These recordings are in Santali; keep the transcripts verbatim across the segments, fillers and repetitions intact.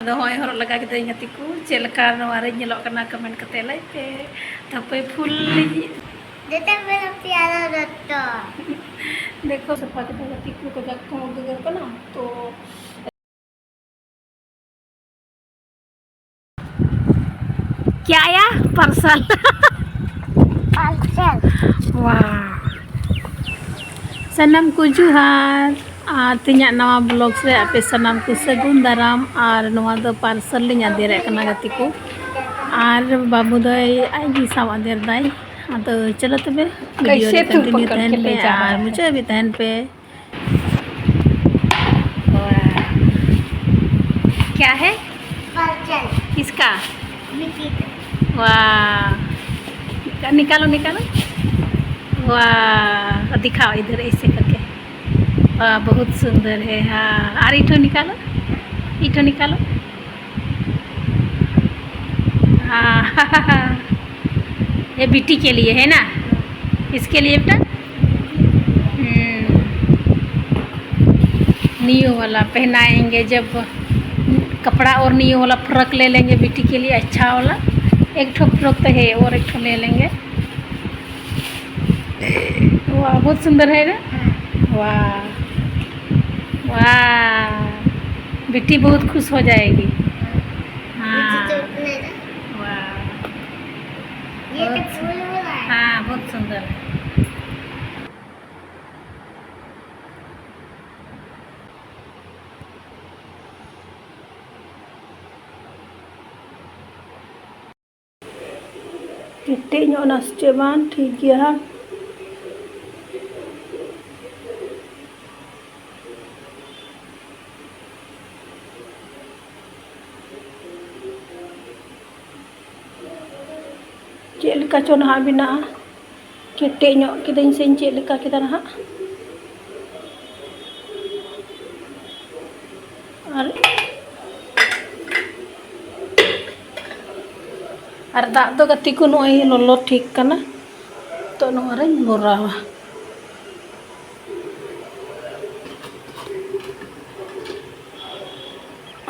ᱟᱫᱚ ᱦᱚᱸᱜᱼᱚᱭ ᱦᱚᱨᱚᱜ ᱞᱟᱜᱟ ᱠᱤᱫᱟᱹᱧ ᱜᱟᱛᱮ ᱠᱚ, ᱪᱮᱫ ᱞᱮᱠᱟ ᱱᱚᱣᱟ ᱨᱮᱧ ᱧᱮᱞᱚᱜ ᱠᱟᱱᱟ comment ᱠᱟᱛᱮ ᱞᱟᱹᱭ ᱯᱮ᱾ ᱛᱟᱯᱚᱨᱮ ᱯᱷᱩᱞ ᱞᱤᱧ ᱫᱮᱛᱮ ᱢᱮᱱᱟ ᱯᱮᱭᱟᱨᱟ ᱫᱚᱛᱚ᱾ ᱫᱮᱠᱷᱚ ᱥᱟᱯᱷᱟ ᱠᱮᱫᱟ ᱜᱟᱛᱮ ᱠᱚ, ᱠᱟᱡᱟᱠ ᱠᱚᱦᱚᱸ ᱩᱫᱽᱜᱟᱹᱨ ᱠᱟᱱᱟ ᱛᱚ᱾ क्या आया? पार्सल। पार्सल। वाह। ᱥᱟᱱᱟᱢ ᱠᱚ ᱡᱚᱦᱟᱨ ᱟᱨ ᱛᱮᱦᱮᱧᱟᱜ ᱱᱟᱣᱟ vlogs ᱨᱮ ᱟᱯᱮ ᱥᱟᱱᱟᱢ ᱠᱚ ᱥᱟᱹᱜᱩᱱ ᱫᱟᱨᱟᱢ᱾ ᱟᱨ ᱱᱚᱣᱟ ᱫᱚ parcel ᱞᱤᱧ ᱟᱫᱮᱨᱮᱫ ᱠᱟᱱᱟ ᱜᱟᱛᱮ ᱠᱚ, ᱟᱨ ᱵᱟᱹᱵᱩ ᱫᱚᱭ ᱟᱡ ᱜᱮ ᱥᱟᱵ ᱟᱫᱮᱨ ᱫᱟᱭ᱾ ᱟᱫᱚ ᱪᱚᱞᱚ ᱛᱚᱵᱮ video ᱨᱮ continue ᱛᱟᱦᱮᱱ ᱯᱮ ᱟᱨ ᱢᱩᱪᱟᱹᱫ ᱦᱟᱹᱵᱤᱡ ᱛᱟᱦᱮᱱ ᱯᱮ। वाह। क्या है? फर्जन। किसका? मिट्टी का। वाह। निकालो, निकालो। वाह, दिखाओ इधर ऐसे करके। वाह, बहुत सुंदर है। हाँ, और इठो निकालो, इठो निकालो। हाँ। ये बिट्टी के लिए है ना, इसके लिए बेटा। हम्म। न्यू वाला पहनाएंगे जब कपड़ा, और न्यू वाला फ्रॉक ले लेंगे बिट्टी के लिए, अच्छा वाला। एक ठो फ्रॉक तो है, और एक ठो ले लेंगे। वाह, बहुत सुंदर है ना। वाह, वाह, बिट्टी बहुत खुश हो जाएगी। हाँ। वाह। ये तो फूल वाला है। हाँ, बहुत सुंदर है। ᱠᱮᱴᱮᱡ ᱧᱚᱜ ᱱᱟ ᱥᱮ ᱪᱮᱫ ᱵᱟᱝ ᱴᱷᱤᱠ ᱜᱮᱭᱟ ᱦᱟᱸᱜ᱾ ᱪᱮᱫ ᱞᱮᱠᱟ ᱪᱚ ᱱᱟᱦᱟᱜ ᱵᱮᱱᱟᱜᱼᱟ᱾ ᱠᱮᱴᱮᱡ ᱧᱚᱜ ᱠᱤᱫᱟᱹᱧ ᱥᱮᱧ ᱪᱮᱫ ᱞᱮᱠᱟ ᱠᱮᱫᱟ ᱱᱟᱦᱟᱜ᱾ ᱟᱨ, ᱟᱨ ᱫᱟᱜ ᱫᱚ ᱜᱟᱛᱮ ᱠᱚ ᱱᱚᱜᱼᱚᱭ ᱞᱚᱞᱚ ᱴᱷᱤᱠ ᱠᱟᱱᱟ᱾ ᱛᱚ ᱱᱚᱣᱟ ᱨᱮᱧ ᱵᱷᱚᱨᱟᱣᱟ᱾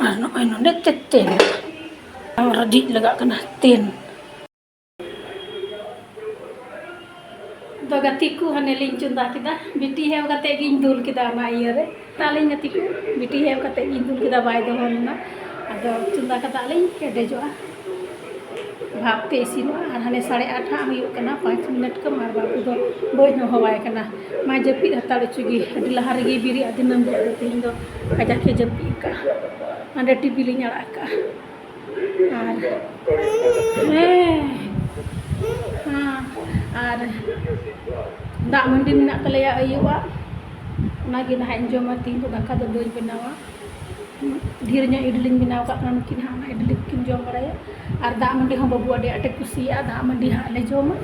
ᱟᱨ ᱱᱚᱜᱼᱚᱭ ᱱᱚᱰᱮ ᱛᱮ ᱛᱮᱱ᱾ ᱟᱨ ᱨᱤᱫ ᱞᱟᱜᱟᱜ ᱠᱟᱱᱟ ᱛᱮᱱ᱾ ᱫᱚ ᱜᱟᱛᱮ ᱠᱚ, ᱦᱟᱱᱮ ᱞᱤᱧ ᱪᱚᱸᱫᱟ ᱠᱮᱫᱟ᱾ ᱵᱤᱴᱤ ᱦᱮᱣ ᱠᱟᱛᱮ ᱜᱤᱧ ᱫᱩᱞ ᱠᱮᱫᱟ ᱚᱱᱟ ᱤᱭᱟᱹ ᱨᱮ᱾ ᱛᱟᱞᱤᱧ ᱜᱟᱛᱮ ᱠᱚ, ᱵᱤᱴᱤ ᱦᱮᱣ ᱠᱟᱛᱮ ᱜᱤᱧ ᱫᱩᱞ ᱠᱮᱫᱟ, ᱵᱟᱭ ᱫᱚᱦᱚ ᱞᱮᱱᱟ᱾ ᱟᱫᱚ ᱪᱚᱸᱫᱟ ᱠᱟᱫᱟ ᱞᱤᱧ, ᱠᱮᱴᱮᱡᱚᱜᱼᱟ, ᱵᱷᱟᱯ ᱛᱮ ᱤᱥᱤᱱᱚᱜᱼᱟ᱾ ᱟᱨ ᱦᱟᱱᱮ ᱥᱟᱲᱮ ᱟᱴ ᱦᱟᱸᱜ ᱦᱩᱭᱩᱜ ᱠᱟᱱᱟ, ᱯᱟᱸᱪ ᱢᱤᱱᱤᱴ ᱠᱚᱢ, ᱟᱨ ᱵᱟᱹᱵᱩ ᱫᱚ ᱵᱟᱹᱧ ᱦᱚᱦᱚᱣᱟᱭ ᱠᱟᱱᱟ᱾ ᱢᱟᱭ ᱡᱟᱹᱯᱤᱫ ᱦᱟᱛᱟᱲ ᱦᱚᱪᱚ ᱜᱮ, ᱟᱹᱰᱤ ᱞᱟᱦᱟ ᱨᱮᱜᱮ ᱵᱮᱨᱮᱫ ᱟᱹᱫᱤᱱᱟ᱾ ᱫᱚ ᱛᱮᱦᱮᱧ ᱫᱚ ᱠᱟᱡᱟᱠ ᱮ ᱡᱟᱹᱯᱤᱫ ᱠᱟᱜᱼᱟ, ᱦᱟᱸᱰᱮ ᱴᱤᱵᱷᱤ ᱞᱤᱧ ᱟᱲᱟᱜ ᱠᱟᱜᱼᱟ᱾ ᱟᱨ ᱦᱮᱸ, ᱦᱮᱸ, ᱟᱨ ᱫᱟᱜ ᱢᱟᱹᱰᱤ ᱢᱮᱱᱟᱜ ᱛᱟᱞᱮᱭᱟ ᱟᱹᱭᱩᱵᱟᱜ, ᱚᱱᱟᱜᱮ ᱱᱟᱦᱟᱜ ᱤᱧ ᱡᱚᱢᱟ᱾ ᱛᱮᱦᱮᱧ ᱫᱚ ᱫᱟᱠᱟ ᱫᱚ ᱵᱟᱹᱧ ᱵᱮᱱᱟᱣᱟ, ᱰᱷᱮᱨ ᱧᱚᱜ ᱤᱰᱞᱤᱧ ᱵᱮᱱᱟᱣ ᱠᱟᱜ ᱠᱟᱱᱟ᱾ ᱱᱩᱠᱤᱱ ᱦᱟᱸᱜ ᱚᱱᱟ ᱤᱰᱞᱤ ᱠᱤᱱ ᱡᱚᱢ ᱵᱟᱲᱟᱭᱟ᱾ ᱟᱨ ᱫᱟᱜ ᱢᱟᱹᱰᱤ ᱦᱚᱸ ᱵᱟᱹᱵᱩ ᱟᱹᱰᱤ ᱟᱸᱴᱮ ᱠᱩᱥᱤᱭᱟᱜᱼᱟ, ᱫᱟᱜ ᱢᱟᱹᱰᱤ ᱦᱟᱸᱜ ᱞᱮ ᱡᱚᱢᱟ᱾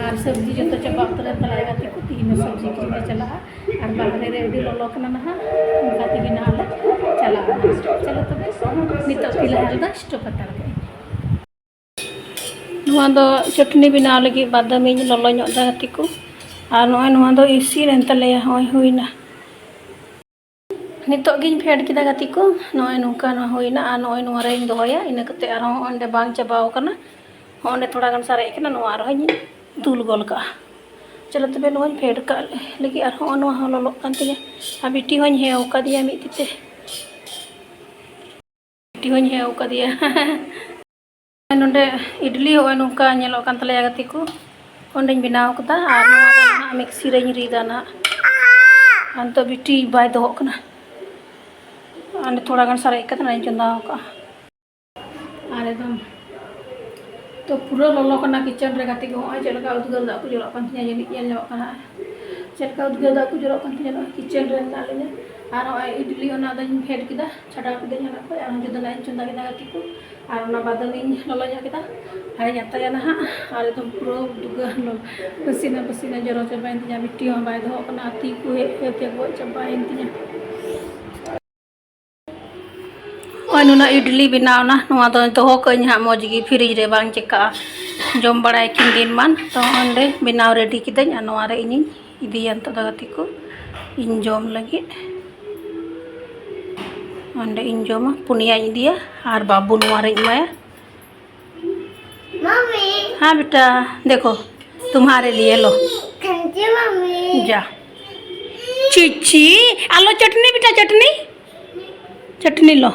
ᱟᱨ ᱥᱚᱵᱽᱡᱤ ᱡᱚᱛᱚ ᱪᱟᱵᱟ ᱩᱛᱟᱹᱨᱮᱱ ᱛᱟᱞᱮᱭᱟ ᱜᱟᱛᱮ ᱠᱚ, ᱛᱮᱦᱮᱧ ᱫᱚ ᱥᱚᱵᱽᱡᱤ ᱠᱤᱨᱤᱧ ᱞᱮ ᱪᱟᱞᱟᱜᱼᱟ᱾ ᱟᱨ ᱵᱟᱦᱨᱮ ᱨᱮ ᱟᱹᱰᱤ ᱞᱚᱞᱚ ᱠᱟᱱᱟ ᱱᱟᱦᱟᱜ, ᱚᱱᱠᱟ ᱛᱮᱜᱮ ᱱᱟᱦᱟᱜ ᱞᱮ ᱪᱟᱞᱟᱜᱼᱟ᱾ ᱪᱚᱞᱚ ᱛᱚᱵᱮ, ᱱᱤᱛᱚᱜ ᱯᱷᱤᱞᱦᱟᱞ ᱫᱚ ᱥᱴᱚᱯ ᱦᱟᱛᱟᱲ ᱠᱟᱜᱼᱟᱹᱧ᱾ ᱱᱚᱣᱟ ᱫᱚ ᱪᱟᱹᱴᱱᱤ ᱵᱮᱱᱟᱣ ᱞᱟᱹᱜᱤᱫ ᱵᱟᱫᱟᱢᱤᱧ ᱞᱚᱞᱚ ᱧᱚᱜ ᱮᱫᱟ ᱜᱟᱛᱮ ᱠᱚ᱾ ᱟᱨ ᱱᱚᱜᱼᱚᱭ ᱱᱚᱣᱟ ᱫᱚ ᱤᱥᱤᱱ ᱮᱱ ᱛᱟᱞᱮᱭᱟ, ᱱᱚᱜᱼᱚᱭ ᱦᱩᱭᱱᱟ᱾ ᱱᱤᱛᱚᱜ ᱜᱤᱧ ᱯᱷᱮᱰ ᱠᱮᱫᱟ ᱜᱟᱛᱮ ᱠᱚ, ᱱᱚᱜᱼᱚᱭ ᱱᱚᱝᱠᱟ ᱱᱚᱣᱟ ᱦᱩᱭᱱᱟ᱾ ᱟᱨ ᱱᱚᱜᱼᱚᱭ ᱱᱚᱣᱟ ᱨᱮᱧ ᱫᱚᱦᱚᱭᱟ, ᱤᱱᱟᱹ ᱠᱟᱛᱮ ᱟᱨᱦᱚᱸ ᱚᱸᱰᱮ ᱵᱟᱝ ᱪᱟᱵᱟᱣ ᱠᱟᱱᱟ, ᱦᱚᱸ ᱚᱸᱰᱮ ᱛᱷᱚᱲᱟ ᱜᱟᱱ ᱥᱟᱨᱮᱡ ᱠᱟᱱᱟ, ᱱᱚᱣᱟ ᱟᱨᱦᱚᱸᱧ ᱫᱩᱞ ᱜᱚᱞ ᱠᱟᱜᱼᱟ᱾ ᱪᱚᱞᱚ ᱛᱚᱵᱮ ᱱᱚᱣᱟᱧ ᱯᱷᱮᱰ ᱠᱟᱜ ᱞᱟᱹᱜᱤᱫ, ᱟᱨᱦᱚᱸ ᱱᱚᱣᱟ ᱦᱚᱸ ᱞᱚᱞᱚᱜ ᱠᱟᱱ ᱛᱤᱧᱟᱹ᱾ ᱟᱨ ᱵᱤᱴᱤ ᱦᱚᱸᱧ ᱦᱮᱣ ᱠᱟᱫᱮᱭᱟ ᱢᱤᱫ ᱛᱤ ᱛᱮ᱾ ᱵᱤᱴᱤ ᱦᱚᱸᱧ ᱦᱮᱣ ᱠᱟᱫᱮᱭᱟ᱾ ᱱᱚᱰᱮ ᱤᱰᱞᱤ ᱦᱚᱸᱜᱼᱚᱭ ᱱᱚᱝᱠᱟ ᱧᱮᱞᱚᱜ ᱠᱟᱱ ᱛᱟᱞᱮᱭᱟ ᱜᱟᱛᱮ ᱠᱚ, ᱚᱸᱰᱮᱧ ᱵᱮᱱᱟᱣ ᱠᱟᱫᱟ᱾ ᱟᱨ ᱱᱚᱣᱟ ᱫᱚ ᱱᱟᱦᱟᱜ ᱢᱤᱠᱥᱤ ᱨᱮᱧ ᱨᱤᱫᱟ ᱱᱟᱦᱟᱜ᱾ ᱟᱨ ᱱᱤᱛᱚᱜ ᱵᱤᱴᱤ ᱵᱟᱭ ᱫᱚᱦᱚᱜ ᱠᱟᱱᱟ, ᱟᱨ ᱛᱷᱚᱲᱟ ᱜᱟᱱ ᱥᱟᱨᱮᱡ ᱠᱟᱛᱮ ᱱᱚᱜᱼᱚᱭ ᱤᱧ ᱪᱚᱸᱫᱟ ᱟᱠᱟᱫᱼᱟ᱾ ᱟᱨ ᱮᱠᱫᱚᱢ ᱛᱚ ᱯᱩᱨᱟᱹ ᱞᱚᱞᱚ ᱠᱟᱱᱟ ᱠᱤᱪᱮᱱ ᱨᱮ ᱜᱟᱛᱮ ᱠᱚ᱾ ᱦᱚᱸᱜᱼᱚᱭ ᱪᱮᱫ ᱞᱮᱠᱟ ᱩᱫᱽᱜᱟᱹᱨ ᱫᱟᱜ ᱠᱚ ᱡᱚᱨᱚᱜ ᱠᱟᱱ ᱛᱤᱧᱟ, ᱡᱟᱹᱱᱤᱡ ᱧᱮᱞ ᱧᱟᱢᱚᱜ ᱠᱟᱱᱟ᱾ ᱪᱮᱫ ᱞᱮᱠᱟ ᱩᱫᱽᱜᱟᱹᱨ ᱫᱟᱜ ᱠᱚ ᱡᱚᱨᱚᱜ ᱠᱟᱱ ᱛᱤᱧᱟ ᱱᱚᱜᱼᱚᱭ ᱠᱤᱪᱮᱱ ᱨᱮ ᱢᱮᱱᱟᱜ ᱞᱤᱧᱟ᱾ ᱟᱨ ᱱᱚᱜᱼᱚᱭ ᱤᱰᱞᱤ ᱚᱱᱟ ᱫᱚᱧ ᱯᱷᱮᱰ ᱠᱮᱫᱟ, ᱪᱷᱟᱰᱟᱣ ᱠᱮᱫᱟᱹᱧ ᱚᱱᱟ ᱠᱷᱚᱡ᱾ ᱟᱨᱦᱚᱸ ᱡᱩᱫᱟᱹ ᱱᱟᱜ ᱤᱧ ᱪᱚᱸᱫᱟ ᱠᱮᱫᱟ ᱜᱟᱛᱮ ᱠᱚ᱾ ᱟᱨ ᱚᱱᱟ ᱵᱟᱫᱟᱢᱤᱧ ᱞᱚᱞᱚ ᱧᱚᱜ ᱠᱮᱫᱟ ᱟᱨᱤᱧ ᱟᱛᱟᱭᱟ ᱱᱟᱦᱟᱜ᱾ ᱟᱨ ᱮᱠᱫᱚᱢ ᱯᱩᱨᱟᱹ ᱫᱩᱜᱟᱹ ᱯᱟᱹᱥᱤᱱᱟ ᱯᱟᱹᱥᱤᱱᱟ ᱡᱚᱨᱚ ᱪᱟᱵᱟᱭᱮᱱ ᱛᱤᱧᱟ, ᱵᱤᱴᱤ ᱦᱚᱸ ᱵᱟᱭ ᱫᱚᱦᱚᱜ ᱠᱟᱱᱟ, ᱛᱤ ᱠᱚ ᱦᱮᱡ ᱦᱮᱡ ᱛᱮ ᱜᱚᱡ ᱪᱟᱵᱟᱭᱮᱱ ᱛᱤᱧᱟ᱾ ᱱᱚᱜᱼᱚᱭ ᱱᱩᱱᱟᱹᱜ ᱤᱰᱞᱤ ᱵᱮᱱᱟᱣ ᱱᱟ, ᱱᱚᱣᱟ ᱫᱚ ᱫᱚᱦᱚ ᱠᱟᱜ ᱟᱹᱧ ᱦᱟᱸᱜ ᱢᱚᱡᱽ ᱜᱮ ᱯᱷᱤᱨᱤᱡᱽ ᱨᱮ, ᱵᱟᱝ ᱪᱤᱠᱟᱹᱜᱼᱟ᱾ ᱡᱚᱢ ᱵᱟᱲᱟᱭᱟᱠᱤᱱ ᱫᱤᱱ ᱢᱟᱱ᱾ ᱛᱚ ᱚᱸᱰᱮ ᱵᱮᱱᱟᱣ ᱨᱮᱰᱤ ᱠᱤᱫᱟᱹᱧ ᱟᱨ ᱱᱚᱣᱟ ᱨᱮ ᱤᱧᱤᱧ ᱤᱫᱤᱭᱟ ᱱᱤᱛᱚᱜ ᱫᱚ ᱜᱟᱛᱮ ᱠᱚ, ᱤᱧ ᱡᱚᱢ ᱞᱟᱹᱜᱤᱫ᱾ ᱚᱸᱰᱮ ᱤᱧ ᱡᱚᱢᱟ, ᱯᱩᱱᱭᱟᱧ ᱤᱫᱤᱭᱟ ᱟᱨ ᱵᱟᱹᱵᱩ ᱱᱚᱣᱟ ᱨᱮᱧ ᱮᱢᱟᱭᱟ᱾ मम्मी। हाँ बेटा, देखो तुम्हारे लिए, लो। Thank you mummy. जा। चीची, आलो चटनी बेटा, चटनी, चटनी लो।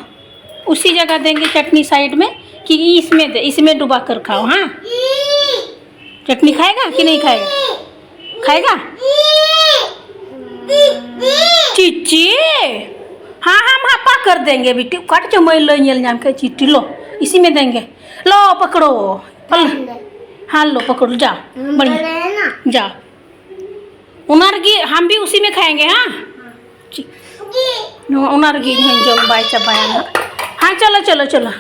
उसी जगह देंगे चटनी साइड में, कि इसमें दे, इसमें डुबा कर खाओ। हाँ, चटनी खाएगा कि नहीं खाएगा? खाएगा? चीची, हाँ, हम हापा कर देंगे बेटी। काट जो मैं लो, ᱧᱮᱞ ᱧᱟᱢ ᱠᱮᱫ, ᱪᱤᱴᱤ लो, इसी में देंगे। लो पकड़ो। हाँ, लो पकड़ो, जा। बढ़िया। जा। ᱚᱱᱟ ᱨᱮᱜᱮ, हम भी उसी में खाएंगे, हाँ? ᱪᱤ-, ᱱᱚᱣᱟ, ᱚᱱᱟ ᱨᱮᱜᱮ ᱤᱧ ᱦᱚᱸᱧ ᱡᱚᱢ ᱵᱟᱭ ᱪᱟᱵᱟᱭᱟ ᱱᱟᱜ᱾ हाँ, चलो, चलो, चलो।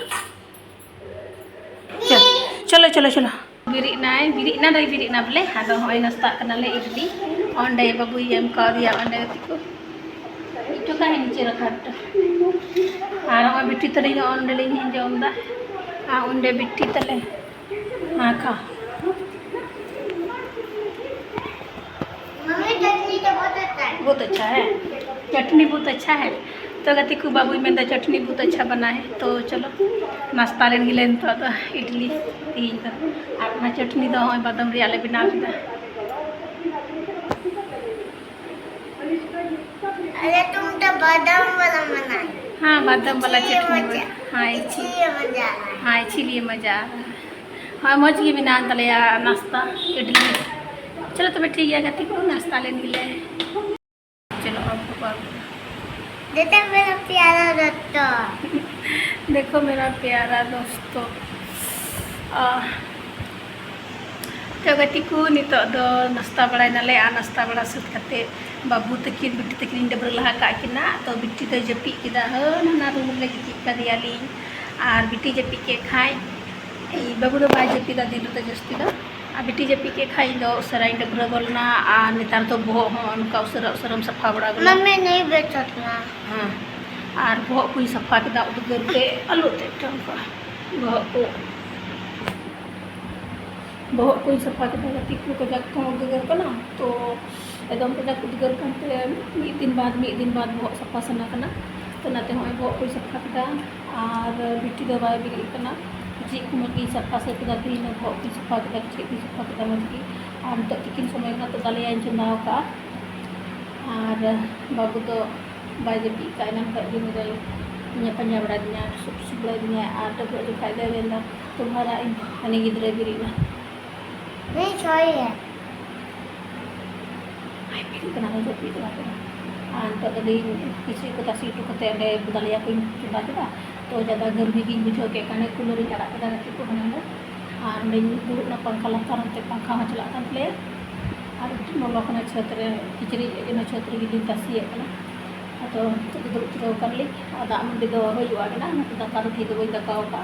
चलो, चलो, चलो, चलो। ᱵᱮᱨᱮᱫ ᱱᱟᱭ, ᱵᱮᱨᱮᱫ ᱱᱟ, ᱫᱚᱭ ᱵᱮᱨᱮᱫ ᱱᱟ ᱵᱚᱞᱮ᱾ ᱟᱫᱚ ᱦᱚᱸᱜᱼᱚᱭ ᱱᱟᱥᱛᱟᱜ ᱠᱟᱱᱟᱞᱮ ᱤᱰᱞᱤ᱾ ᱚᱸᱰᱮ ᱵᱟᱹᱵᱩᱭ ᱮᱢ ᱠᱟᱣᱫᱮᱭᱟ, ᱚᱸᱰᱮ ᱜᱟᱛᱮ ᱠᱚ᱾ ᱤᱴᱩ ᱠᱟᱦᱮ ᱱᱤᱪᱮ ᱨᱟᱠᱷᱟ ᱵᱮᱴᱟ᱾ ᱟᱨ ᱦᱚᱸᱜᱼᱚᱭ ᱵᱤᱴᱤ ᱛᱟᱹᱞᱤᱧ ᱦᱚᱸ ᱚᱸᱰᱮ ᱞᱤᱧ ᱡᱚᱢ ᱮᱫᱟ᱾ ᱟᱨ ᱚᱸᱰᱮ ᱵᱤᱴᱤ ᱛᱟᱞᱮ᱾ ᱦᱮᱸ, ᱠᱷᱟ᱾ मम्मी, चटनी तो बहुत अच्छा है। बहुत अच्छा है, चटनी बहुत अच्छा है। तो ᱜᱟᱛᱮ ᱠᱚ, ᱵᱟᱹᱵᱩᱭ ᱢᱮᱱᱫᱟ ᱪᱟᱴᱱᱤ ᱵᱚᱦᱩᱛ ᱟᱪᱪᱷᱟ ᱵᱟᱱᱟ ᱦᱮ᱾ ᱛᱚ ᱪᱚᱞᱚ, ᱱᱟᱥᱛᱟ ᱞᱮᱱ ᱜᱮᱞᱮ ᱱᱤᱛᱚᱜ ᱫᱚ ᱤᱰᱞᱤ ᱛᱤᱦᱤᱧ ᱫᱚ᱾ ᱟᱨ ᱚᱱᱟ ᱪᱟᱴᱱᱤ ᱫᱚ ᱱᱚᱜᱼᱚᱭ ᱵᱟᱫᱟᱢ ᱨᱮᱭᱟᱜ ᱞᱮ ᱵᱮᱱᱟᱣ ᱠᱮᱫᱟ᱾ अरे, तुम तो बादाम वाला बनाए। हाँ, बादाम वाला इसलिए चटनी मजा, बना-, हाँ, इसी-, इसलिए मजा आ रहा है। हाँ, इसीलिए मजा आ रहा है। हाँ, ᱢᱚᱡᱽ ᱜᱮ ᱢᱮᱱᱟᱜ ᱛᱟᱞᱮᱭᱟ ᱱᱟᱥᱛᱟ, ᱤᱰᱞᱤ᱾ ᱪᱚᱞᱚ ᱛᱚᱵᱮ ᱴᱷᱤᱠ ᱜᱮᱭᱟ ᱜᱟᱛᱮ ᱠᱚ, ᱱᱟᱥᱛᱟ ᱞᱮᱱ ᱜᱮᱞᱮ᱾ ᱪᱚᱞᱚ, ᱟᱵᱚ ᱵᱟᱵᱩ᱾ देखो मेरा प्यारा दोस्तों। देखो मेरा प्यारा दोस्तों। ᱟᱦ, ᱛᱚ ᱜᱟᱛᱮ ᱠᱚ, ᱱᱤᱛᱚᱜ ᱫᱚ ᱱᱟᱥᱛᱟ ᱵᱟᱲᱟᱭ ᱱᱟᱞᱮ, ᱟᱨ ᱱᱟᱥᱛᱟ ᱵᱟᱲᱟ ᱥᱟᱹᱛ ᱠᱟᱛᱮ ᱵᱟᱹᱵᱩ ᱛᱟᱹᱠᱤᱱ, ᱵᱤᱴᱤ ᱛᱟᱹᱠᱤᱱᱤᱧ ᱰᱟᱹᱵᱽᱨᱟᱹ ᱞᱟᱦᱟ ᱠᱟᱜ ᱠᱤᱱᱟ᱾ ᱛᱚ ᱵᱤᱴᱤ ᱫᱚᱭ ᱡᱟᱹᱯᱤᱫ ᱠᱮᱫᱟ, ᱦᱟᱹᱱᱟ ᱨᱩᱢ ᱨᱮ ᱜᱤᱛᱤᱡ ᱠᱟᱫᱮᱭᱟᱞᱤᱧ᱾ ᱟᱨ ᱵᱤᱴᱤ ᱡᱟᱹᱯᱤᱫ ᱠᱮᱫ ᱠᱷᱟᱡ, ᱤᱧ ᱵᱟᱹᱵᱩ ᱫᱚ ᱵᱟᱭ ᱡᱟᱹᱯᱤᱫᱟ ᱫᱤᱱ ᱨᱮᱫᱚ ᱡᱟᱹᱥᱛᱤ ᱫᱚ᱾ ᱟᱨ ᱵᱤᱴᱤ ᱡᱟᱹᱯᱤᱫ ᱠᱮᱫ ᱠᱷᱟᱡ ᱤᱧ ᱫᱚ ᱩᱥᱟᱹᱨᱟᱧ ᱰᱟᱹᱵᱽᱨᱟᱹ ᱜᱚᱫ ᱞᱮᱱᱟ᱾ ᱟᱨ ᱱᱮᱛᱟᱨ ᱫᱚ ᱵᱚᱦᱚᱜ ᱦᱚᱸ ᱱᱚᱝᱠᱟ ᱩᱥᱟᱹᱨᱟ ᱩᱥᱟᱹᱨᱟᱢ ᱥᱟᱯᱷᱟ ᱵᱟᱲᱟ ᱜᱚᱫᱟ᱾ मम्मी नहीं बेचोतना। ᱦᱮᱸ, ᱟᱨ ᱵᱚᱦᱚᱜ ᱠᱚᱧ ᱥᱟᱯᱷᱟ ᱠᱮᱫᱟ ᱩᱫᱽᱜᱟᱹᱨ ᱛᱮ, ᱟᱞᱚ ᱛᱮ ᱚᱱᱠᱟ ᱵᱚᱦᱚᱜ ᱠᱚ, ᱵᱚᱦᱚᱜ ᱠᱚᱧ ᱥᱟᱯᱷᱟ ᱠᱮᱫᱟ᱾ ᱜᱟᱛᱮ ᱠᱚ, ᱠᱟᱡᱟᱠ ᱠᱚᱦᱚᱸ ᱩᱫᱽᱜᱟᱹᱨ ᱠᱟᱱᱟ, ᱛᱚ ᱮᱠᱫᱚᱢ ᱠᱟᱡᱟᱠ ᱩᱫᱽᱜᱟᱹᱨ ᱠᱟᱱᱛᱮ ᱢᱤᱫ ᱫᱤᱱ ᱵᱟᱫᱽ ᱢᱤᱫ ᱫᱤᱱ ᱵᱟᱫᱽ ᱵᱚᱦᱚᱜ ᱥᱟᱯᱷᱟ ᱥᱟᱱᱟ ᱠᱟᱱᱟ᱾ ᱚᱱᱟᱛᱮ ᱦᱚᱸᱜᱼᱚᱭ ᱵᱚᱦᱚᱜ ᱠᱚᱧ ᱥᱟᱯᱷᱟ ᱠᱮᱫᱟ᱾ ᱟᱨ ᱵᱤᱴᱤ ᱫᱚ ᱵᱟᱭ ᱵᱮᱨᱮᱫ ᱠᱟᱱᱟ᱾ ᱠᱤᱪᱨᱤᱡ ᱠᱚ ᱢᱚᱡᱽ ᱜᱤᱧ ᱥᱟᱯᱷᱟ ᱥᱟᱹᱛ ᱠᱮᱫᱟ, ᱛᱮᱦᱮᱧ ᱫᱚ ᱵᱚᱦᱚᱜ ᱠᱚᱧ ᱥᱟᱯᱷᱟ ᱠᱮᱫᱟ, ᱠᱤᱪᱨᱤᱡ ᱠᱚᱧ ᱥᱟᱯᱷᱟ ᱠᱮᱫᱟ ᱢᱚᱡᱽ ᱜᱮ᱾ ᱟᱨ ᱱᱤᱛᱚᱜ ᱛᱤᱠᱤᱱ ᱥᱚᱢᱚᱭ ᱠᱟᱱᱟ, ᱛᱚ ᱫᱟᱞᱮᱭᱟᱧ ᱪᱚᱸᱫᱟ ᱟᱠᱟᱫᱼᱟ᱾ ᱟᱨ ᱵᱟᱹᱵᱩ ᱫᱚ ᱵᱟᱭ ᱡᱟᱹᱯᱤᱫ ᱠᱟᱜᱼᱟ, ᱮᱱᱟᱝ ᱠᱷᱚᱱ ᱜᱮ ᱩᱱᱤ ᱫᱚᱭ ᱤᱧᱮ ᱯᱟᱸᱡᱟ ᱵᱟᱲᱟᱭᱮᱫᱤᱧᱟ, ᱥᱩᱠ ᱥᱩᱠ ᱵᱟᱲᱟᱭᱮᱫᱤᱧᱟ᱾ ᱟᱨ ᱰᱟᱹᱵᱽᱨᱟᱹᱜ ᱡᱚᱠᱷᱟᱡ ᱫᱚᱭ ᱢᱮᱱᱫᱟ, "ᱛᱩᱢᱦᱟᱨᱟ ᱤᱧ ᱦᱟᱹᱱᱤ ᱜᱤᱫᱽᱨᱟᱹᱭ ᱵᱮᱨᱮᱫ ᱮᱱᱟ᱾" ᱵᱟᱭ ᱵᱮᱨᱮᱫ ᱠᱟᱱᱟ, ᱟᱨ ᱱᱤᱛᱚᱜ ᱫᱚ ᱞᱟᱹᱭᱟᱹᱧ ᱠᱤᱪᱨᱤᱡ ᱠᱚ ᱛᱟᱥᱮ ᱦᱚᱴᱚ ᱠᱟᱛᱮ ᱚᱸᱰᱮ ᱫᱟᱞᱮᱭᱟ ᱠᱚᱧ ᱪᱚᱸᱫᱟ ᱠᱮᱫᱟ᱾ ᱛᱚ ᱡᱟᱫᱟ ᱜᱟᱹᱨᱢᱤ ᱜᱤᱧ ᱵᱩᱡᱷᱟᱹᱣ ᱠᱮᱫ ᱠᱷᱟᱱ cooler ᱤᱧ ᱟᱲᱟᱜ ᱠᱮᱫᱟ ᱜᱟᱛᱮ ᱠᱚ ᱦᱟᱱᱟ ᱫᱚ᱾ ᱟᱨ ᱚᱸᱰᱮᱧ ᱫᱩᱲᱩᱵ ᱮᱱᱟ ᱯᱟᱝᱠᱷᱟ ᱞᱟᱛᱟᱨ, ᱚᱱᱛᱮ ᱯᱟᱝᱠᱷᱟ ᱦᱚᱸ ᱪᱟᱞᱟᱜ ᱠᱟᱱ ᱛᱟᱞᱮᱭᱟ᱾ ᱟᱨ ᱟᱹᱰᱤ ᱞᱚᱞᱚ ᱠᱟᱱᱟ ᱪᱷᱟᱹᱛ ᱨᱮ, ᱠᱤᱪᱨᱤᱡ ᱤᱱᱟᱹ ᱪᱷᱟᱹᱛ ᱨᱮᱜᱮ ᱞᱤᱧ ᱛᱟᱥᱮᱭᱮᱫ ᱠᱟᱱᱟ᱾ ᱟᱫᱚ ᱱᱤᱛᱚᱜ ᱫᱚ ᱫᱩᱲᱩᱵ ᱡᱤᱨᱟᱹᱣ ᱟᱠᱟᱱ ᱞᱤᱧ᱾ ᱟᱨ ᱫᱟᱜ ᱢᱟᱹᱰᱤ ᱫᱚ ᱦᱩᱭᱩᱜᱼᱟ ᱢᱮᱱᱟᱜᱼᱟ, ᱚᱱᱟᱛᱮ ᱫᱟᱠᱟ ᱫᱚ ᱛᱮᱦᱮᱧ ᱫᱚ ᱵᱟᱹᱧ ᱫᱟᱠᱟ ᱟᱠᱟᱫᱼᱟ᱾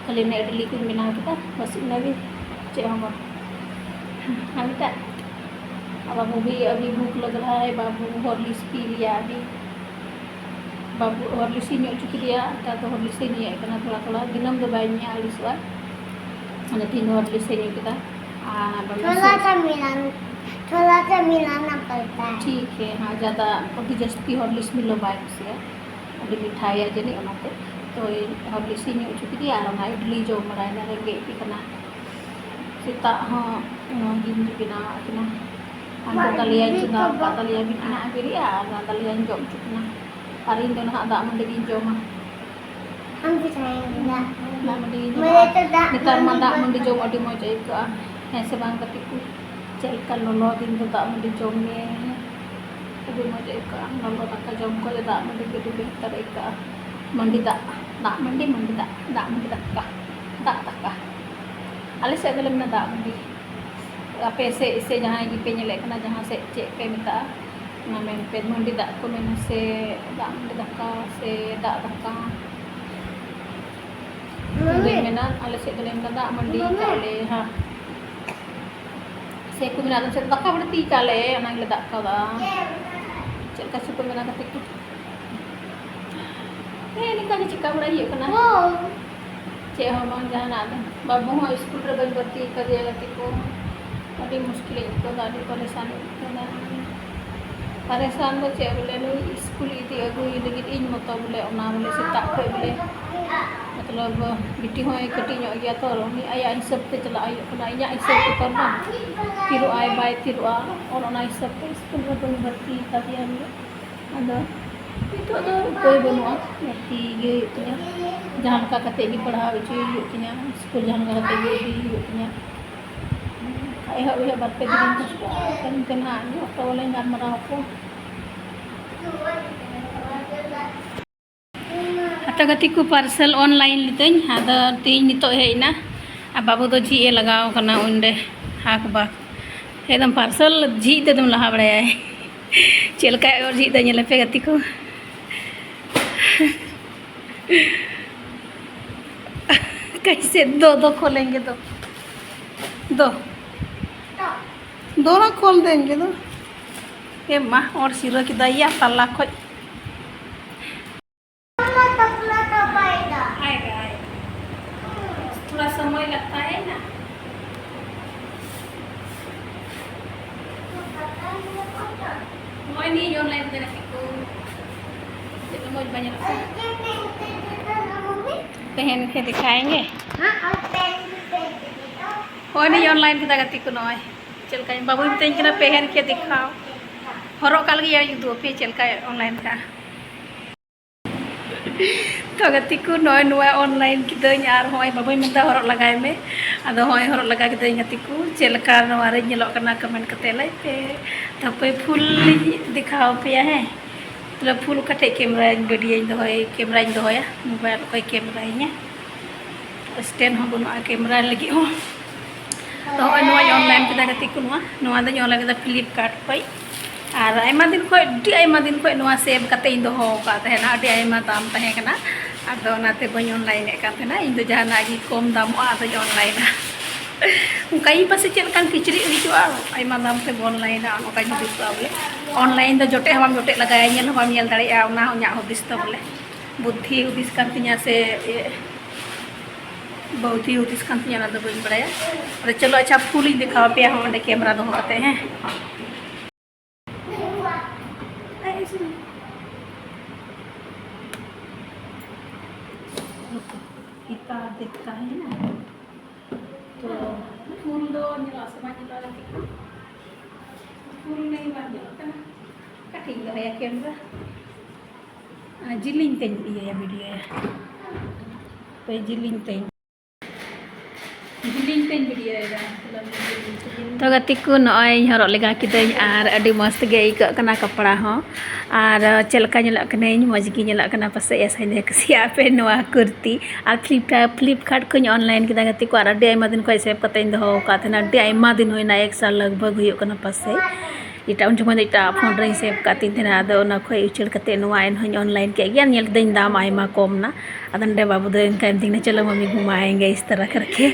ᱠᱷᱟᱹᱞᱤ ᱚᱱᱮ ᱤᱰᱞᱤ ᱠᱚᱧ ᱵᱮᱱᱟᱣ ᱠᱮᱫᱟ, ᱵᱟᱥ ᱤᱱᱟᱹᱜᱮ, ᱪᱮᱫ ᱦᱚᱸ ᱵᱟᱝ᱾ ᱟᱨ ᱢᱤᱫᱴᱟᱜ ᱟᱨ ᱵᱟᱹᱵᱩ ᱵᱷᱤ ᱟᱹᱵᱷᱤ ᱵᱷᱩᱠ ᱞᱟᱜᱽ ᱨᱟᱦᱟ ᱦᱟᱭ, ᱵᱟᱹᱵᱩ ᱦᱚᱨᱞᱤᱠᱥ ᱯᱤ ᱞᱤᱭᱟ ᱟᱹᱵᱷᱤ, ᱵᱟᱹᱵᱩ ᱦᱚᱨᱞᱤᱠᱥ ᱤᱧ ᱧᱩ ᱦᱚᱪᱚ ᱠᱮᱫᱮᱭᱟ᱾ ᱱᱮᱛᱟᱨ ᱫᱚ ᱦᱚᱨᱞᱤᱠᱥ ᱮ ᱧᱩᱭᱮᱫ ᱠᱟᱱᱟ ᱛᱷᱚᱲᱟ ᱛᱷᱚᱲᱟ, ᱫᱤᱱᱟᱹᱢ ᱫᱚ ᱵᱟᱭ ᱧᱩᱭᱟ, ᱟᱹᱲᱤᱥᱚᱜᱼᱟ᱾ ᱢᱟᱱᱮ ᱛᱤᱦᱤᱧ ᱫᱚ ᱦᱚᱨᱞᱤᱠᱥ ᱮ ᱧᱩ ᱠᱮᱫᱟ᱾ ᱟᱨ ᱵᱟᱹᱵᱩ ᱛᱷᱚᱲᱟ ᱥᱩ- ᱥᱟ ᱢᱤᱞᱟᱱ, ᱛᱷᱚᱲᱟ ᱥᱟ ᱢᱤᱞᱟᱱᱟ ᱯᱚᱲᱛᱟ ᱦᱟᱭ᱾ ᱴᱷᱤᱠ ᱦᱮ, ᱦᱮᱸ, ᱡᱟᱫᱟ ᱟᱹᱰᱤ ᱡᱟᱹᱥᱛᱤ ᱦᱚᱨᱞᱤᱠᱥ ᱢᱤᱞᱚ ᱵᱟᱭ ᱠᱩᱥᱤᱭᱟᱜᱼᱟ, ᱟᱹᱰᱤ ᱢᱤᱴᱷᱟ ᱜᱮᱭᱟ ᱡᱟᱹᱱᱤᱡ, ᱚᱱᱟᱛᱮ᱾ ᱛᱚ ᱦᱚᱨᱞᱤᱠᱥ ᱤᱧ ᱧᱩ ᱦᱚᱪᱚ ᱠᱮᱫᱮᱭᱟ ᱟᱨ ᱚᱱᱟ ᱤᱰᱞᱤ ᱡᱚᱢ ᱵᱟᱲᱟᱭᱮᱫᱟ, ᱨᱮᱸᱜᱮᱡ ᱜᱮ ᱠᱟᱱᱟ᱾ ᱥᱮᱛᱟᱜ ᱦᱚᱸ ᱚᱱᱟ ᱜᱤᱧ ᱵᱮᱱᱟᱣᱟᱜ ᱠᱤᱱᱟ᱾ ᱟᱨ ᱫᱟᱞᱮᱭᱟᱧ ᱪᱚᱸᱫᱟ ᱟᱠᱟᱫ ᱛᱟᱞᱮᱭᱟ, ᱵᱤᱴᱤ ᱱᱟᱦᱟᱜ ᱮ ᱵᱮᱨᱮᱫᱼᱟ ᱟᱨ ᱫᱟᱞᱮᱭᱟᱧ ᱡᱚᱢ ᱦᱚᱪᱚ ᱠᱤᱱᱟ᱾ ᱟᱨ ᱤᱧ ᱫᱚ ᱱᱟᱦᱟᱜ ᱫᱟᱜ ᱢᱟᱹᱰᱤ ᱜᱤᱧ ᱡᱚᱢᱟ᱾ ᱟᱢ ᱫᱚ ᱪᱟᱭ ᱫᱟᱜ ᱢᱟᱹᱰᱤ᱾ ᱫᱟᱜ ᱢᱟᱹᱰᱤ ᱜᱤᱧ ᱢᱟᱹᱰᱤ ᱡᱚᱢᱟ᱾ ᱫᱚ ᱫᱟᱜ ᱱᱮᱛᱟᱨ ᱢᱟ ᱢᱟᱹᱰᱤ ᱫᱟᱜ ᱫᱚ ᱢᱟᱹᱰᱤ ᱡᱚᱢ ᱟᱹᱰᱤ ᱢᱚᱡᱽ ᱟᱹᱭᱠᱟᱹᱜᱼᱟ, ᱦᱮᱸ ᱥᱮ ᱵᱟᱝ ᱜᱟᱛᱮ ᱠᱚ? ᱪᱮᱫ ᱞᱮᱠᱟ ᱞᱚᱞᱚ ᱫᱤᱱ ᱫᱚ ᱫᱟᱜ ᱢᱟᱹᱰᱤ ᱡᱚᱢ ᱢᱮ, ᱟᱹᱰᱤ ᱢᱚᱡᱽ ᱟᱹᱭᱠᱟᱹᱜᱼᱟ᱾ ᱞᱚᱞᱚ ᱫᱟᱠᱟ ᱡᱚᱢ ᱠᱷᱚᱡ ᱫᱟᱜ ᱢᱟᱹᱰᱤ ᱜᱮ ᱟᱹᱰᱤ ᱵᱮᱦᱛᱟᱨ ᱟᱹᱭᱠᱟᱹᱜᱼᱟ᱾ ᱢᱟᱹᱰᱤ ᱫᱟᱜ, ᱫᱟᱜ ᱢᱟᱹᱰᱤ, ᱢᱟᱹᱰᱤ ᱫᱟᱜ, ᱫᱟᱜ ᱢᱟᱹᱰᱤ ᱫᱟᱠᱟ, ᱫᱟᱜ ᱫᱟᱠᱟ᱾ ᱟᱞᱮ ᱥᱮᱫ ᱫᱚᱞᱮ ᱢᱮᱱᱟ ᱫᱟᱜ ᱢᱟᱹᱰᱤ᱾ ᱟᱯᱮ ᱥᱮᱫ ᱥᱮ ᱡᱟᱦᱟᱸᱭ ᱜᱮᱯᱮ ᱧᱮᱞᱮᱫ ᱠᱟᱱᱟ, ᱡᱟᱦᱟᱸ ᱥᱮᱫ ᱪᱮᱫ ᱯᱮ ᱢᱮᱛᱟᱜᱼᱟ, ᱚᱱᱟ ᱢᱮᱱ ᱯᱮ, ᱢᱟᱹᱰᱤ ᱫᱟᱜ ᱠᱚ ᱢᱮᱱᱟ ᱥᱮ ᱫᱟᱜ ᱢᱟᱹᱰᱤ ᱫᱟᱠᱟ ᱥᱮ ᱫᱟᱜ ᱫᱟᱠᱟ? ᱤᱧ ᱫᱚᱧ ᱢᱮᱱᱟ, ᱟᱞᱮ ᱥᱮᱫ ᱫᱚᱞᱮ ᱢᱮᱱᱟ ᱫᱟᱜ ᱢᱟᱹᱰᱤ ᱠᱟᱜ ᱞᱮ, ᱦᱟ᱾ ᱥᱮ ᱠᱚ ᱢᱮᱱᱟ, ᱟᱞᱮ ᱥᱮᱫ ᱫᱟᱠᱟ ᱵᱟᱹᱲᱛᱤ ᱠᱟᱜ ᱞᱮ, ᱚᱱᱟ ᱜᱮᱞᱮ ᱫᱟᱜ ᱠᱟᱫᱟ᱾ ᱪᱮᱫ ᱞᱮᱠᱟ ᱪᱚ ᱠᱚ ᱢᱮᱱᱟ ᱜᱟᱛᱮ ᱠᱚ? ᱦᱮᱸ, ᱱᱤᱝᱠᱟ ᱜᱮ ᱪᱤᱠᱟ ᱵᱟᱲᱟᱭ ᱦᱩᱭᱩᱜ ᱠᱟᱱᱟ᱾ ᱪᱮᱫ ᱦᱚᱸ ᱵᱟᱝ, ᱡᱟᱦᱟᱱᱟᱜ ᱫᱚ᱾ ᱵᱟᱹᱵᱩ ᱦᱚᱸ ᱥᱠᱩᱞ ᱨᱮ ᱵᱟᱹᱧ ᱵᱷᱚᱨᱛᱤ ᱠᱟᱫᱮᱭᱟ ᱜᱟᱛᱮ ᱠᱚ᱾ ᱟᱹᱰᱤ ᱢᱩᱥᱠᱤᱞᱤᱧ ᱟᱹᱭᱠᱟᱹᱣᱫᱟ, ᱟᱹᱰᱤ ᱯᱟᱨᱤᱥᱟᱱᱤᱧ ᱟᱹᱭᱠᱟᱹᱣᱫᱟ᱾ ᱯᱟᱨᱮᱥᱟᱱ ᱫᱚ ᱪᱮᱫ ᱵᱚᱞᱮ, ᱱᱩᱭ ᱥᱠᱩᱞ ᱤᱫᱤ ᱟᱹᱜᱩᱭ ᱞᱟᱹᱜᱤᱫ ᱤᱧ ᱢᱚᱛᱚ ᱵᱚᱞᱮ, ᱚᱱᱟ ᱵᱚᱞᱮ ᱥᱮᱛᱟᱜ ᱠᱷᱚᱱ ᱵᱚᱞᱮ, ᱢᱚᱛᱞᱚᱵ ᱵᱤᱴᱤ ᱦᱚᱸᱭ ᱠᱟᱹᱴᱤᱡ ᱧᱚᱜ ᱜᱮᱭᱟ ᱛᱚ, ᱩᱱᱤ ᱟᱭᱟᱜ ᱦᱤᱥᱟᱹᱵ ᱛᱮ ᱪᱟᱞᱟᱜ ᱦᱩᱭᱩᱜ ᱠᱟᱱᱟ, ᱤᱧᱟᱹᱜ ᱦᱤᱥᱟᱹᱵ ᱛᱮ ᱛᱚ ᱵᱟᱝ, ᱛᱤᱨᱚᱜ ᱟᱭ ᱵᱟᱭ ᱛᱤᱨᱚᱜᱼᱟ, ᱚᱱ ᱚᱱᱟ ᱦᱤᱥᱟᱹᱵ ᱛᱮ ᱥᱠᱩᱞ ᱨᱮ ᱵᱟᱹᱧ ᱵᱷᱚᱨᱛᱤ ᱟᱠᱟᱫᱮᱭᱟ ᱵᱚᱞᱮ᱾ ᱟᱫᱚ ᱱᱤᱛᱚᱜ ᱫᱚ ᱩᱯᱟᱹᱭ ᱵᱟᱹᱱᱩᱜᱼᱟ, ᱵᱷᱚᱨᱛᱤ ᱜᱮ ᱦᱩᱭᱩᱜ ᱛᱤᱧᱟ, ᱡᱟᱦᱟᱸ ᱞᱮᱠᱟ ᱠᱟᱛᱮ ᱜᱮ ᱯᱟᱲᱦᱟᱣ ᱦᱚᱪᱚᱭᱮ ᱦᱩᱭᱩᱜ ᱛᱤᱧᱟ, ᱥᱠᱩᱞ ᱡᱟᱦᱟᱸ ᱞᱮᱠᱟ ᱠᱟᱛᱮ ᱜᱮ ᱤᱫᱤ ᱦᱩᱭᱩᱜ ᱛᱤᱧᱟ᱾ ᱮᱦᱚᱵ ᱮᱦᱚᱵ ᱵᱟᱨ ᱯᱮ ᱫᱤᱱ ᱠᱚᱥᱴᱚᱜᱼᱟ, ᱛᱟᱭᱚᱢ ᱛᱮ ᱱᱟᱦᱟᱜ ᱤᱧ ᱚᱠᱛᱚ ᱵᱚᱞᱮᱧ ᱜᱟᱞᱢᱟᱨᱟᱣ ᱟᱠᱚ᱾ ᱟᱫᱚ ᱜᱟᱛᱮ ᱠᱚ, ᱯᱟᱨᱥᱮᱞ ᱚᱱᱞᱟᱭᱤᱱ ᱞᱤᱫᱟᱹᱧ, ᱟᱫᱚ ᱛᱮᱦᱮᱧ ᱱᱤᱛᱚᱜ ᱦᱮᱡ ᱮᱱᱟ᱾ ᱟᱨ ᱵᱟᱹᱵᱩ ᱫᱚ ᱡᱷᱤᱡ ᱮ ᱞᱟᱜᱟᱣ ᱠᱟᱱᱟ ᱚᱸᱰᱮ, ᱦᱟᱠ ᱵᱟᱠ ᱮᱠᱫᱚᱢ ᱯᱟᱨᱥᱮᱞ ᱡᱷᱤᱡ ᱛᱮᱫᱚᱢ ᱞᱟᱦᱟ ᱵᱟᱲᱟᱭᱟ᱾ ᱪᱮᱫ ᱞᱮᱠᱟᱭ ᱚᱨ ᱡᱷᱤᱡ ᱫᱟ, ᱧᱮᱞ ᱯᱮ ᱜᱟᱛᱮ ᱠᱚ᱾ कैसे दो दो खोलेंगे, दो दो दो ना खोल देंगे, दो। ए माँ, और सिरो की दैया तला खोज। आएगा, आएगा। थोड़ा समय लगता है ना। ᱱᱚᱜᱼᱚᱭ ᱱᱤᱭᱟᱹ online ᱛᱮ ᱜᱟᱛᱮ ᱠᱚ᱾ ᱪᱮᱫ ᱢᱚᱡᱽ ᱵᱟᱝ ᱧᱮᱞᱚᱜ ᱠᱟᱱᱟ? पहन के दिखाएंगे। ᱱᱚᱜᱼᱚᱭ ᱱᱤᱭᱟᱹ online ᱠᱮᱫᱟ ᱜᱟᱛᱮ ᱠᱚ, ᱱᱚᱜᱼᱚᱭ ᱪᱮᱫ ᱞᱮᱠᱟ ᱵᱟᱹᱵᱩᱭ ᱢᱤᱛᱟᱹᱧ ᱠᱟᱱᱟ, "ᱯᱮᱦᱮᱱ ᱠᱮ ᱫᱤᱠᱷᱟᱣ, ᱦᱚᱨᱚᱜ ᱠᱟᱜ ᱞᱟᱹᱜᱤᱫ ᱩᱫᱩᱜ ᱟᱯᱮ ᱪᱮᱫ ᱞᱮᱠᱟᱭ online ᱠᱟᱜᱼᱟ᱾" ᱛᱚ ᱜᱟᱛᱮ ᱠᱚ, ᱱᱚᱜᱼᱚᱭ ᱱᱚᱣᱟ online ᱠᱤᱫᱟᱹᱧ ᱟᱨ ᱦᱚᱸᱜᱼᱚᱭ ᱵᱟᱹᱵᱩᱭ ᱢᱮᱱᱫᱟ, "ᱦᱚᱨᱚᱜ ᱞᱟᱜᱟᱭ ᱢᱮ᱾" ᱟᱫᱚ ᱦᱚᱸᱜᱼᱚᱭ ᱦᱚᱨᱚᱜ ᱞᱟᱜᱟ ᱠᱤᱫᱟᱹᱧ ᱜᱟᱛᱮ ᱠᱚ᱾ ᱪᱮᱫ ᱞᱮᱠᱟ ᱱᱚᱣᱟ ᱨᱮ ᱧᱮᱞᱚᱜ ᱠᱟᱱᱟ comment ᱠᱟᱛᱮ ᱞᱟᱹᱭ ᱯᱮ᱾ ᱛᱟᱯᱚᱨᱮ full ᱞᱤᱧ ᱫᱮᱠᱷᱟᱣ ᱟᱯᱮᱭᱟ, ᱦᱮᱸ᱾ ᱢᱚᱛᱞᱚᱵ full ᱚᱠᱟ ᱴᱷᱮᱡ camera ᱜᱟᱹᱰᱤᱭᱟᱹᱧ ᱫᱚᱦᱚᱭ, cameraᱧ ᱫᱚᱦᱚᱭᱟ, mobile ᱚᱠᱚᱭ cameraᱭᱤᱧᱟ? Stand ᱦᱚᱸ ᱵᱟᱹᱱᱩᱜᱼᱟ camera ᱞᱟᱹᱜᱤᱫ ᱦᱚᱸ᱾ ᱛᱚ ᱦᱚᱸᱜᱼᱚᱭ ᱱᱚᱣᱟᱧ online ᱠᱮᱫᱟ ᱜᱟᱛᱮ ᱠᱚ, ᱱᱚᱣᱟ, ᱱᱚᱣᱟ ᱫᱚᱧ online ᱠᱮᱫᱟ Flipkart ᱠᱷᱚᱡ᱾ ᱟᱨ ᱟᱭᱢᱟ ᱫᱤᱱ ᱠᱷᱚᱡ, ᱟᱹᱰᱤ ᱟᱭᱢᱟ ᱫᱤᱱ ᱠᱷᱚᱡ ᱱᱚᱣᱟ save ᱠᱟᱛᱮ ᱤᱧ ᱫᱚᱦᱚ ᱟᱠᱟᱫ ᱛᱟᱦᱮᱱᱟ, ᱟᱹᱰᱤ ᱟᱭᱢᱟ ᱫᱟᱢ ᱛᱟᱦᱮᱸ ᱠᱟᱱᱟ, ᱟᱫᱚ ᱚᱱᱟᱛᱮ ᱵᱟᱹᱧ onlineᱮᱫ ᱠᱟᱱ ᱛᱟᱦᱮᱱᱟ᱾ ᱤᱧ ᱫᱚ ᱡᱟᱦᱟᱱᱟᱜ ᱜᱮ ᱠᱚᱢ ᱫᱟᱢᱚᱜᱼᱟ ᱟᱫᱚᱧ onlineᱟ᱾ ᱚᱱᱠᱟ ᱤᱧ ᱯᱟᱥᱮ ᱪᱮᱫ ᱞᱮᱠᱟᱱ ᱠᱤᱪᱨᱤᱡ ᱦᱩᱭ ᱠᱚᱜᱼᱟ, ᱟᱭᱢᱟ ᱫᱟᱢ ᱛᱮ ᱵᱚᱱ onlineᱟ, ᱚᱱᱠᱟᱧ ᱦᱩᱫᱤᱥ ᱠᱚᱜᱼᱟ ᱵᱚᱞᱮ᱾ Online ᱫᱚ ᱡᱚᱴᱮᱫ ᱦᱚᱸ ᱵᱟᱢ ᱡᱚᱴᱮᱫ ᱞᱟᱜᱟᱭᱟ, ᱧᱮᱞ ᱦᱚᱸ ᱵᱟᱢ ᱧᱮᱞ ᱫᱟᱲᱮᱭᱟᱜᱼᱟ, ᱚᱱᱟ ᱦᱚᱸ ᱤᱧᱟᱹᱜ ᱦᱩᱫᱤᱥ ᱫᱚ ᱵᱚᱞᱮ᱾ ᱵᱩᱫᱽᱫᱷᱤ ᱦᱩᱫᱤᱥ ᱠᱟᱱ ᱛᱤᱧᱟᱹ ᱥᱮ ᱤᱭᱟᱹ, ᱵᱩᱫᱽᱫᱷᱤ ᱦᱩᱫᱤᱥ ᱠᱟᱱ ᱛᱤᱧᱟᱹ, ᱚᱱᱟ ᱫᱚ ᱵᱟᱹᱧ ᱵᱟᱲᱟᱭᱟ᱾ ᱟᱫᱚ ᱪᱚᱞᱚ ᱟᱪᱪᱷᱟ, fullᱤᱧ ᱫᱮᱠᱷᱟᱣ ᱟᱯᱮᱭᱟ ᱦᱚᱸ ᱚᱸᱰᱮ camera ᱫᱚᱦᱚ ᱠᱟᱛᱮ, ᱦᱮᱸ᱾ ᱠᱤᱛᱟᱵ ᱫᱮᱠᱷᱛᱟ ᱦᱮ ᱱᱟ᱾ ᱛᱚ ᱯᱷᱩᱞ ᱫᱚ ᱧᱮᱞᱚᱜ ᱥᱮ ᱵᱟᱝ ᱧᱮᱞᱚᱜᱼᱟ ᱜᱟᱛᱮ ᱠᱚ? ᱯᱷᱩᱞ ᱱᱤᱭᱟᱹ ᱵᱟᱝ ᱧᱮᱞᱚᱜ ᱠᱟᱱᱟ᱾ ᱠᱟᱹᱴᱤᱡ ᱤᱧ ᱫᱚᱦᱚᱭᱟ ᱠᱮᱢᱨᱟ᱾ ᱟᱨ ᱡᱤᱞᱤᱧ ᱛᱮᱧ ᱤᱭᱟᱹᱭᱟ, ᱵᱷᱤᱰᱤᱭᱳᱭᱟ᱾ ᱦᱟᱯᱮ ᱡᱤᱞᱤᱧ ᱛᱮᱧ, ᱡᱤᱞᱤᱧ ᱛᱮᱧ ᱵᱷᱤᱰᱤᱭᱳᱭᱮᱫᱟ᱾ ᱛᱚ ᱜᱟᱛᱮ ᱠᱚ, ᱱᱚᱜᱼᱚᱭ ᱤᱧ ᱦᱚᱨᱚᱜ ᱞᱮᱜᱟ ᱠᱤᱫᱟᱹᱧ ᱟᱨ ᱟᱹᱰᱤ ᱢᱚᱡᱽ ᱛᱮᱜᱮ ᱟᱹᱭᱠᱟᱹᱜ ᱠᱟᱱᱟ ᱠᱟᱯᱲᱟ ᱦᱚᱸ᱾ ᱟᱨ ᱪᱮᱫ ᱞᱮᱠᱟ ᱧᱮᱞᱚᱜ ᱠᱟᱹᱱᱟᱹᱧ? ᱢᱚᱡᱽ ᱜᱮ ᱧᱮᱞᱚᱜ ᱠᱟᱱᱟ ᱯᱟᱥᱮᱡ᱾ ᱟᱥᱟᱧ ᱫᱚ ᱠᱩᱥᱤᱭᱟᱜ ᱯᱮ ᱱᱚᱣᱟ ᱠᱩᱨᱛᱤ᱾ ᱟᱨ ᱯᱷᱞᱤᱯᱠᱟᱨᱴ, ᱯᱷᱞᱤᱯᱠᱟᱨᱴ ᱠᱷᱚᱱ ᱤᱧ ᱚᱱᱞᱟᱭᱤᱱ ᱠᱮᱫᱟ ᱜᱟᱛᱮ ᱠᱚ, ᱟᱨ ᱟᱹᱰᱤ ᱟᱭᱢᱟ ᱫᱤᱱ ᱠᱷᱚᱱ ᱥᱮᱵᱷ ᱠᱟᱛᱮ ᱤᱧ ᱫᱚᱦᱚ ᱟᱠᱟᱫ ᱛᱟᱦᱮᱱᱟ᱾ ᱟᱹᱰᱤ ᱟᱭᱢᱟ ᱫᱤᱱ ᱦᱩᱭᱱᱟ, ᱮᱠ ᱥᱟᱞ ᱞᱟᱜᱽ ᱵᱷᱟᱜᱽ ᱦᱩᱭᱩᱜ ᱠᱟᱱᱟ ᱯᱟᱥᱮᱡ᱾ ᱮᱴᱟᱜ, ᱩᱱ ᱡᱚᱠᱷᱚᱱ ᱫᱚ ᱮᱴᱟᱜ ᱯᱷᱳᱱ ᱨᱮᱧ ᱥᱮᱵᱷ ᱠᱟᱜ ᱛᱤᱧ ᱛᱟᱦᱮᱱᱟ, ᱟᱫᱚ ᱚᱱᱟ ᱠᱷᱚᱡ ᱩᱪᱟᱹᱲ ᱠᱟᱛᱮ ᱱᱚᱣᱟ ᱮᱱᱦᱚᱸᱧ ᱚᱱᱞᱟᱭᱤᱱ ᱠᱮᱫ ᱜᱮᱭᱟ᱾ ᱧᱮᱞ ᱠᱤᱫᱟᱹᱧ ᱫᱟᱢ ᱟᱭᱢᱟ ᱠᱚᱢ ᱱᱟ, ᱟᱫᱚ ᱱᱚᱰᱮ ᱵᱟᱹᱵᱩ ᱫᱚ ᱮᱱᱠᱟ ᱢᱮᱛᱟᱹᱧ ᱠᱟᱱᱟ, "ᱪᱚᱞᱚ ᱢᱟᱢᱤ ᱜᱷᱩᱢᱟᱭᱮᱸᱜᱮ ᱤᱥ ᱛᱟᱨᱟ ᱠᱟᱨᱠᱮ᱾"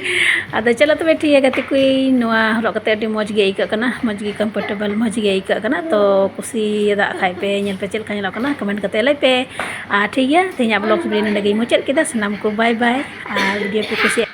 ᱟᱫᱚ ᱪᱚᱞᱚ ᱛᱚᱵᱮ ᱴᱷᱤᱠ ᱜᱮᱭᱟ ᱜᱟᱛᱮ ᱠᱚ, ᱤᱧ ᱱᱚᱣᱟ ᱦᱚᱨᱚᱜ ᱠᱟᱛᱮ ᱟᱹᱰᱤ ᱢᱚᱡᱽ ᱜᱮ ᱟᱹᱭᱠᱟᱹᱜ ᱠᱟᱱᱟ, ᱢᱚᱡᱽ ᱜᱮ ᱠᱚᱢᱯᱷᱚᱨᱴᱮᱵᱚᱞ, ᱢᱚᱡᱽ ᱜᱮ ᱟᱹᱭᱠᱟᱹᱜ ᱠᱟᱱᱟ᱾ ᱛᱚ ᱠᱩᱥᱤᱭᱟᱫᱟᱜ ᱠᱷᱟᱡ ᱯᱮ, ᱧᱮᱞ ᱯᱮ ᱪᱮᱫ ᱞᱮᱠᱟ ᱧᱮᱞᱚᱜ ᱠᱟᱱᱟ, ᱠᱚᱢᱮᱱᱴ ᱠᱟᱛᱮ ᱞᱟᱹᱭ ᱯᱮ᱾ ᱟᱨ ᱴᱷᱤᱠ ᱜᱮᱭᱟ, ᱛᱮᱦᱮᱧᱟᱜ ᱵᱞᱚᱜ ᱱᱚᱰᱮ ᱜᱮᱧ ᱢᱩᱪᱟᱹᱫ ᱠᱮᱫᱟ᱾ ᱥᱟᱱᱟᱢ ᱠᱚ ᱵᱟᱭ ᱵᱟᱭ, ᱟᱨ ᱵᱷᱤᱰᱤᱭᱳ ᱯᱮ ᱠᱩᱥᱤᱭᱟᱜ